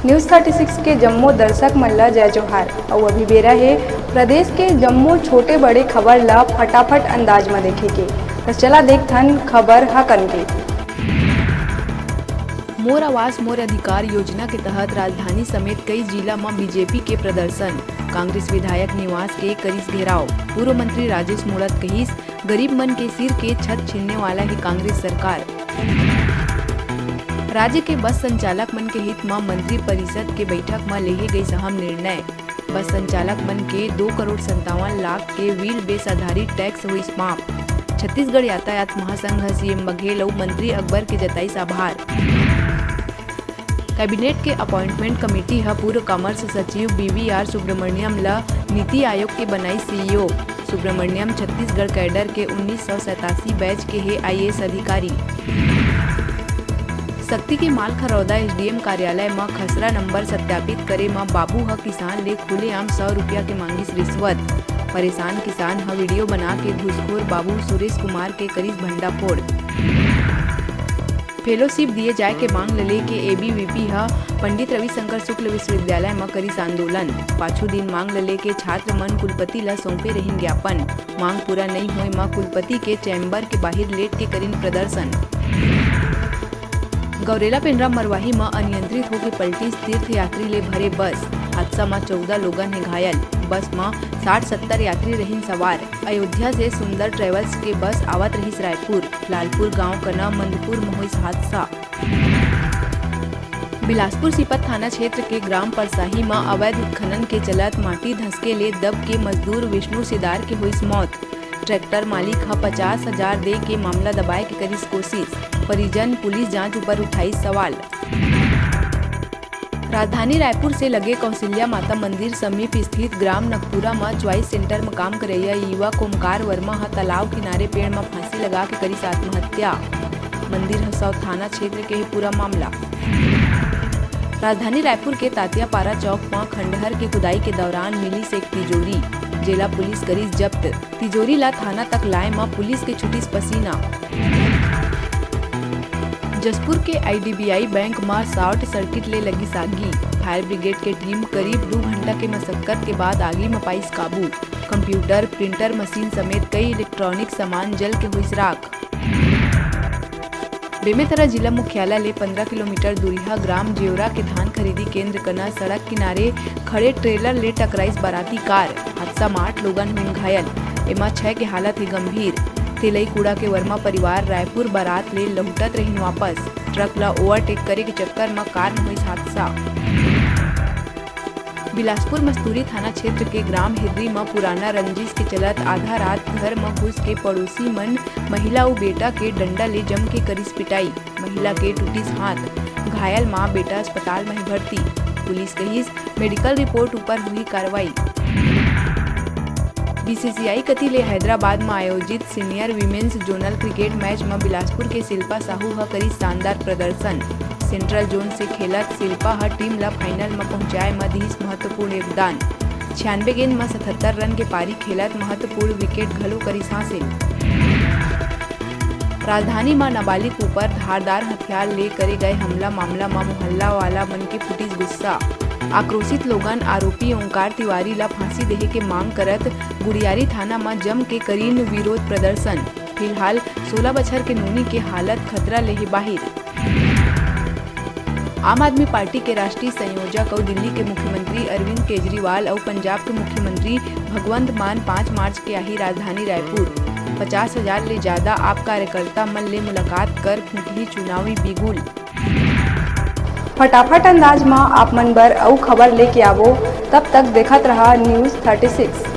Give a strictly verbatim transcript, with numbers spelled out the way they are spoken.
News thirty six के जम्मो दर्शक मन ल जय जोहार। अउ अभी बेरा हे प्रदेश के जम्मो छोटे बड़े खबर ल फटाफट अंदाज म देखे के। त चला देखथन खबर हकन के। मोर आवास मोर अधिकार योजना के तहत राजधानी समेत कई जिला म बीजेपी के प्रदर्शन, कांग्रेस विधायक निवास के करिस घेराव, पूर्व मंत्री राजेश मूणत कहिस, गरीब मन के सिर के छत छीनने वाला ही कांग्रेस सरकार। राज्य के बस संचालक मन के हित म मंत्री परिषद के बैठक म लेहे गइस अहम निर्णय। बस संचालक मन के दो करोड़ संतावन लाख के wheel base आधारित टैक्स होइस माफ। छत्तीसगढ़ यातायात महासंघ ह सीएम बघेल अउ मंत्री अकबर के जताइस आभार। कैबिनेट के अपॉइंटमेंट कमेटी ह पूर्व कॉमर्स सचिव बीवीआर सुब्रमण्यम ल नीति आयोग के बनाइस सीईओ। सुब्रमण्यम छत्तीसगढ़ कैडर के उन्नीस सौ सैतासी बैच के हे आईएएस अधिकारी। सक्ती के मालखरौदा एसडीएम कार्यालय म खसरा नंबर सत्यापित करे म बाबू ह किसान ले खुलेआम सौ रुपया के मांगिस रिश्वत। परेशान किसान ह वीडियो बना के घूसखोर बाबू सुरेश कुमार के करिस भंडाफोड़। फेलोशिप दिए जाय के मांग ल लेके एबीवीपी ह पंडित रविशंकर शुक्ल विश्वविद्यालय म करिस आंदोलन। पाछू दिन मांग ल लेके छात्र मन कुलपति ल सौंपे रहिन ज्ञापन। मांग पूरा नइ होय म कुलपति के चैम्बर के बाहिर लेट के करिन प्रदर्शन। गौरेला पेंड्रा मरवाही म अनियंत्रित होके पलटिस तीर्थयात्री ले भरे बस। हादसा म चौदह लोगन हे घायल। बस म साठ सत्तर यात्री रहिन सवार। अयोध्या से सुंदर ट्रेवल्स के बस आवत रहिस रायपुर। लालपुर गांव कना मंदपुर म होइस हादसा। बिलासपुर सीपत थाना क्षेत्र के ग्राम परसाही म अवैध उत्खनन के चलत माटी धसके ले दब के मजदूर विष्णु सिदार के होइस मौत। ट्रैक्टर मालिक ह पचास हजार दे के मामला दबाए के करिस कोशिश। परिजन पुलिस जांच ऊपर उठाइस सवाल। राजधानी रायपुर से लगे कौशल्या माता मंदिर समीप स्थित ग्राम नगपुरा म च्वाइस सेंटर म काम करइया युवा कोमकार वर्मा ह तालाब किनारे पेड़ म फांसी लगा के करिस आत्महत्या। मंदिर ह सौत थाना क्षेत्र के हे पूरा मामला। राजधानी रायपुर के तातियापारा चौक म खंडहर के खुदाई के दौरान मिलिस एक तिजोरी, जेला पुलिस करिस जब्त। तिजोरी ला थाना तक लाए म पुलिस के छुटिस पसीना। जशपुर के आईडीबीआई बैंक म शॉर्ट सर्किट ले लगिस आगी। फायर ब्रिगेड के टीम करीब दू घंटा के मशक्कत के बाद आगी म पाइस काबू। कंप्यूटर, प्रिंटर मशीन समेत कई इलेक्ट्रॉनिक सामान जल के होइस राख। बेमेतरा जिला मुख्यालय ले पंद्रह किलोमीटर दूरिहा ग्राम जेवरा के धान खरीदी केंद्र कना सड़क किनारे खड़े ट्रेलर ले टकराइस बाराती कार। हादसा म आठ लोगन होइस घायल। एमा छह के हालत हे गंभीर। तेलईकुड़ा के वर्मा परिवार रायपुर बारात ले लहुटत रहिन वापस। ट्रक ल ओवरटेक करे के चक्कर म कार म होइस हादसा। बिलासपुर मस्तूरी थाना क्षेत्र के ग्राम हिर्री म पुराना रंजिश के चलत आधा रात घर म घुस के पड़ोसी मन महिला अउ बेटा के डंडा ले जम के करिस पिटाई। महिला के टूटिस हाथ, घायल मां बेटा अस्पताल म हे भर्ती। पुलिस कहिस, मेडिकल रिपोर्ट ऊपर होही कार्रवाई। बीसीसीआई कति ले हैदराबाद म आयोजित senior women's zonal cricket match म बिलासपुर के शिल्पा साहू ह करिस शानदार प्रदर्शन। सेंट्रल जोन से खेलत शिल्पा ह टीम ल फाइनल म पहुंचाए म दिस महत्वपूर्ण योगदान। छियानवे गेंद म सतहत्तर रन के पारी खेलत महत्वपूर्ण विकेट घलो करिस हासिल। राजधानी म नाबालिग ऊपर धारदार हथियार ले करे गए हमला मामला म मोहल्ला वाला मन के फुटिस गुस्सा। आक्रोशित लोगन आरोपी ओंकार तिवारी ल फांसी देहे के मांग करत गुड़ियारी थाना म जम के करीन विरोध प्रदर्शन। फिलहाल सोलह बछर के नोनी के हालत खतरा ले हे बाहिर। आम आदमी पार्टी के राष्ट्रीय संयोजक अउ दिल्ली के मुख्यमंत्री अरविंद केजरीवाल अउ पंजाब के मुख्यमंत्री भगवंत मान पाँच मार्च के आही राजधानी रायपुर। पचास हजार ले ज्यादा आप कार्यकर्ता मन ले मुलाकात कर फूंकही चुनावी बिगुल। फटाफट अंदाज म आप मन बर अउ खबर लेके आवो, तब तक देखत रहा News thirty six।